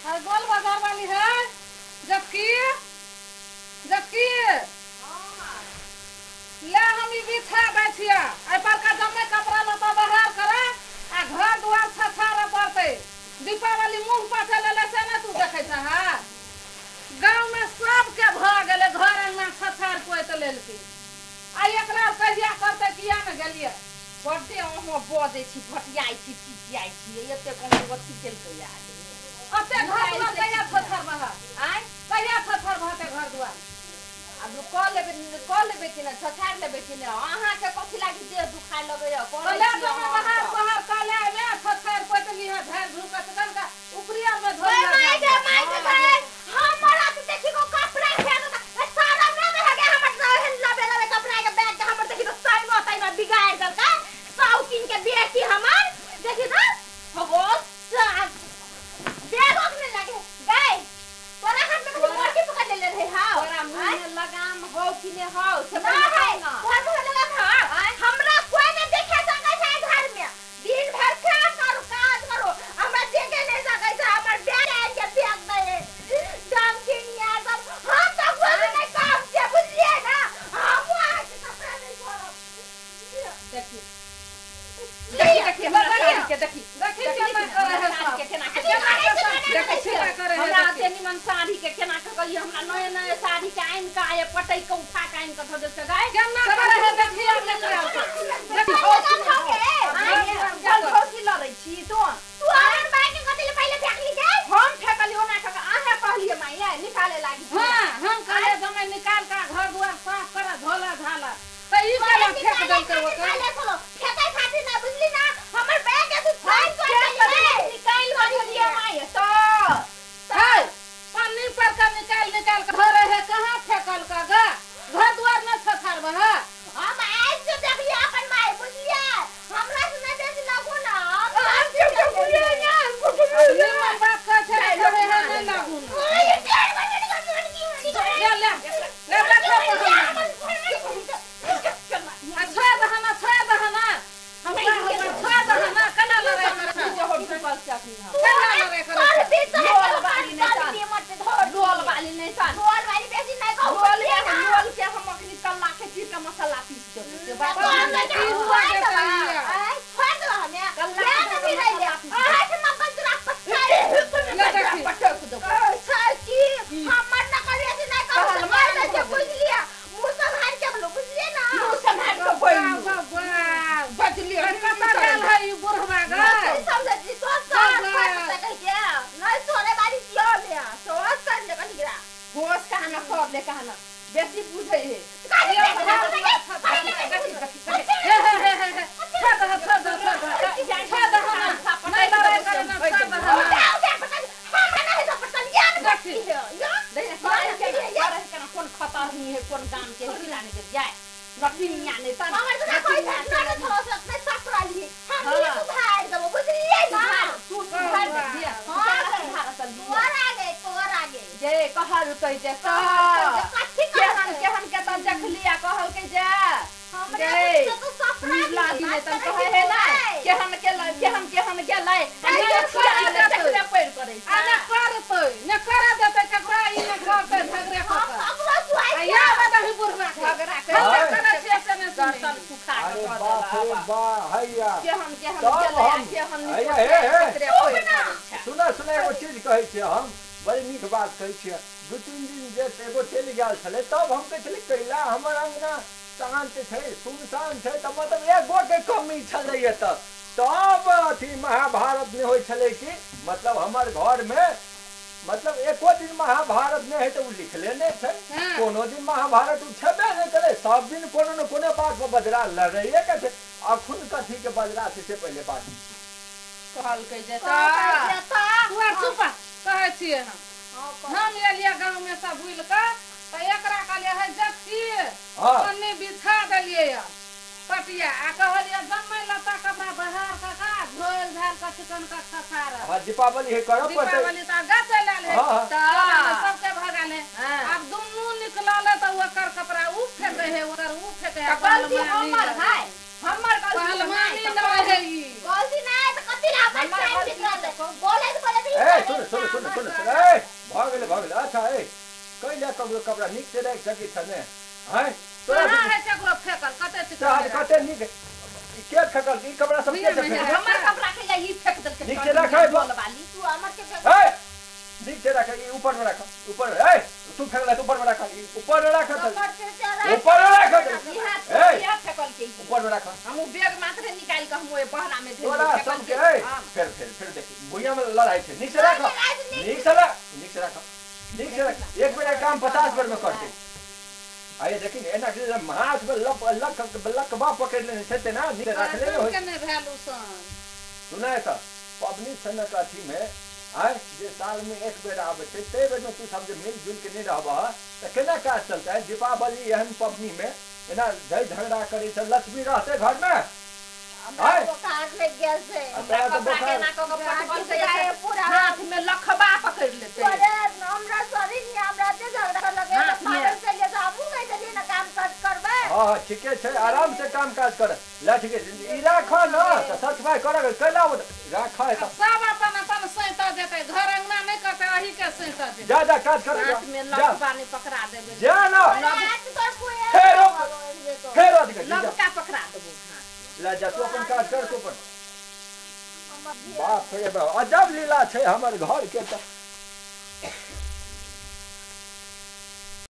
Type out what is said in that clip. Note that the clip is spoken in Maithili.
और गोल बाजार वाली है जबकि जबकि ले हम ई बिछा दै छियै एहि पर का जमे कपड़ा लत्ता बाहर करे आ घर दुआर छछारे पड़तै। दीपावली मुँह पाछे लेले से ने तू देखै छह। गाँव में सबके भऽ गेलै घर अंगना छछार पोति लेलकै आ एकरा कहिया करतै किया ने गेलियै। बड्डे अहाँ बजै छी भटियाइ छी चिचियाइ छी एते कोनो अथी केलकै आदमी। ओते घर दुआर कहिया छछार बहत? आँय कहिया छछार बहतै घर दुआर? आब कऽ लेबै कि नहि छछारि लेबै कि नहि? अहाँके कथी लागि देह दुखाय लगैया? करै ले छी जमे अहाँ बाहर सब। बाहर कऽ ले मे छछार पोति लिहऽ झाड़ि झूर कऽ कनका उपरिया मे ओए धोइ माय गे माय गे गए हमरा तो देखी को कपड़ा फेंक दे सारा ना रह गया हमर रहन लबे लबे कपड़ा के बैग के हमर देखी तो सैनो तैनो बिगाड़ देलका साउकिन के बेटी हमर देखी तो हो बैग ओकने लगे गए तोरा हाथ में कथी मोटी पकड़ लेले रहे हां। तोरा मुँह में लगाम हौ कि नहि हौ से ना पहिले है कह ना। तोहर मुँह में लगाम है। हमरा कोई नहीं देखे सकै छै घर में दिन भर काम करू काज करू हमरा देखे नहीं सकै छै हमर बैग आनि के फेंक दे दामकिनिया सब हम तो कोई नहीं काम के बुझलिए ना हम अहाँ के कपड़ा नहीं छोड़ब। देखी देखी देखी हमरा साड़ी के देखी देखी केना करे है साड़ी सब। के केना के केना देखै के छियै केना करे है हमरा देखी। एते निमन साड़ी के केना के कहलियै हमरा नये नये साड़ी के आनि के आय पटै के उठा के आनि के धऽ देलकै गाय। केना करे है देखी आब एकरा के। देखी लगाम हो गे चल भौजी लड़ै छी तू। तू हमर बैग के कथी ले पहिले फेंकली गे? हम फेकली ओना के अहाँ कहलियै माय निकाले लागि। हाँ हम कहले जमे निकाल के घर दुआर साफ कर झोला झाला त ई केना फेंक देलकै ओकर। निकाले चलो फेंकै खातिर ना बुझली ना हमर बैग के तू फाड़ तोड़ देली। निकालि कऽ देलियै माय तऽ है पन्नी पर का निकाल निकाल के धरे है कहाँ फेंकल का गा घर दुआर न छछार बह। हम आज से देखलिए अपन माय बुझलिए हमरा से ना बेसी लगू ना हम निमन बात कहै छै करे है नहीं लागू न। ओए टेढ़ बन के ले ले ले बैठो पर आ छोड़ दहना छोड़ दहना हम छोड़ दहना केना लड़ाइ करै छै जे हो ढुकल छै अखनी हम केना लड़ाइ करै छै? लोल वाली नहि सन लोल वाली नहि सन लोल वाली बेसी नहीं कहू लोल के लोल के हम अखनी कल्ला के चीर के मसाला पीस देबै से बात तोहर नहि। की हुआ देतै हिया? छोड़ दो हमें कल्ला ले के नहीं रही अहाँ से मगज राख पछाई ले देखी। पटक देबै की हमर न करे से नहीं कहू कहल से मार मार दे देबै। बुझलिए मुंह संभाल के बोलो बुझलिए ना मुँह सम्हारि कऽ बोलू। वाह, वाह, बजलियै कतऽ गेल है ई बुढ़वा गे? नहीं समझ जी तो सार बाबा। फट सकै के नहीं सोरे वाली छियो में सोच समझ कनी गिरा होश कहाँ कर ले कहाँ बेसी बुझै है। काहे ये देखै घर छै? दुआर काहे देखै देखी छै? देखी देखी। हे हे हे हे हे छोड़ दह छोड़ दह छोड़ दह छोड़ दह ना नहीं लड़ाइ करे ना छोड़ दह ना। उठा उठा पटल हमरा नहीं तो पटल यार देखी। बच्ची है यार देखी करे केना करे केना कोन खतरनी है कोन गाम के है किला ने जाय लखिनिया नहि तन हमर तो कोई ना थोड़ा सा नहीं सपरा लिए हम ये सुधार देबो बुझलिए ना तू सुधार दिया सुधार चल तोर आगे तोर आगे जे कहलकै जे कहलकै जे कथी केहन कहलकै? केहन के तऽ देखलिया कहलकै जे हमरा जे तो सपरा मिला लिए दिने तन कहै है ना केहन के केहन केहन गेलै आ नहि छिया करतै। देखले पैर करै आ छै ने करतै ने करऽ देतै ककरा ई ने करतै झगड़े कऽ हम कऽ। ककरो आ सुहाइ या बदही बुढ़वा के। झगड़ा के हम हाँ। करै छियै से नहि सुनै। गर्दन सुखा के अरे कऽ बाप रे देलक बा हैया केहन केहन तब गेलै आ हम- केहन हैया, हे, हे। देखले पैर करै छै। सुना सुना एगो चीज कहै छियै हम बड़ी नीक बात कहै छियै। 2-3 दिन जे एगो चलि गेल छलै तब हम कहै छलियै कैला हमर अंगना शान्त छै सुनसान छै तऽ मतलब एगो के कमी छलै एतऽ। तब अथी महाभारत नहि होइ छलै कि मतलब हमर घरमे मतलब एको दिन महाभारत नहि है तऽ ओ लिखले नहि छै। हाँ। कोनो दिन महाभारत ओ छेबे नहि करै सब दिन कोनो ने कोनो बात पर बजरा लड़ैए के छै। अखुन कथी के बजरा छै से पहिले बात कहलकै जे कहलकै तऽ जे तऽ तू आर चुप कहै छियै हम। हम एलियै गाँव में सब बुलि कऽ तऽ एकरा कहलियै है जबकि हाँ। पन्नी बिछा देलियै यऽ पटिया आ कहलियै जम्मै लत्ता कपड़ा बाहर कऽ का झोल झाल कऽ चिकन कऽ छछार। हाँ दीपावली है करऽ पड़तै। दीपावली तऽ गाछ आयल है हाँ, हाँ। टोला सबके भगल है। हाँ। आब दुनू निकलल है तऽ ओकर कपड़ा उ फेकै है ओकर उ फेकै है। तऽ गलती हमर है हमर गलती पहलवानी नहि नहि है ई। गलती नहीं तो कथी ला हमर हमर टाइम गलती निकलल तऽ बोले तो बोले ए सुन सुन सुन सुन सुन सुन ए भऽ गेलै भऽ गेलै। अच्छा ए कैला ककरो कपड़ा नीक से राखि सकै छ ने? हैं तोरा कहाँ है केकरो फेकल कते चिकन तोरा कते नीक के फेकल ई कपड़ा सब के फेकल? हमर कपड़ा के ई फेक देलकै। नीक से राख वाली तू हमर के ए नीक से राख ई ऊपर में राख ऊपर। ए तू फेकला त ऊपर में राख ई ऊपर में राख ऊपर में राख ए फेकल के ऊपर में राख। हम बैग मात्र निकाल के हम ओए बहरा में तोरा सब के ए फेर फेर फेर देख भुइया में लड़ाई छै। नीक से राख नीक से राख नीक से राख नीक से राख। एक बेर काम 50 बेर में करतै। आये देखी एना के हाथ में लप लक लकबा पकड़ लेने छै तेना नीक राखले होय के नै भेल सन। सुनै त पबनी सनक अथी में आय जे साल में एक बेर आबै छै तै बेर में तू सब जे मिल जुल के नहीं रहबह त केना काज चलतै? दीपावली एहन पबनी में एना झै झगड़ा करै छै लक्ष्मी रहतै घर में? हमरा बोखार लग गेल छै। हमरा कपड़ा केना क के पटकल छै पूरा हाथ में लखबा पकड़ लेतै। अरे हमरा शरीर में हमरा जे झगड़ा लगे त पागल चलिए त हमहु नै चलिए ना काम काज करबै। हां ठीके छै आराम से काम काज कर ले ठीके ई राख न त सच भाई कर कैला राख त सब अपन अपन सैता जेतै घर अंगना नै करतै अही के सैता जेतै। जा जा काज कर हाथ में लखबा नै पकड़ा देबै जा न फेर फेर लबका पकड़ा देबो। ला जा तू अपन काज कर तू अपन। बाप रे बाप अजब लीला छै हमर घर के त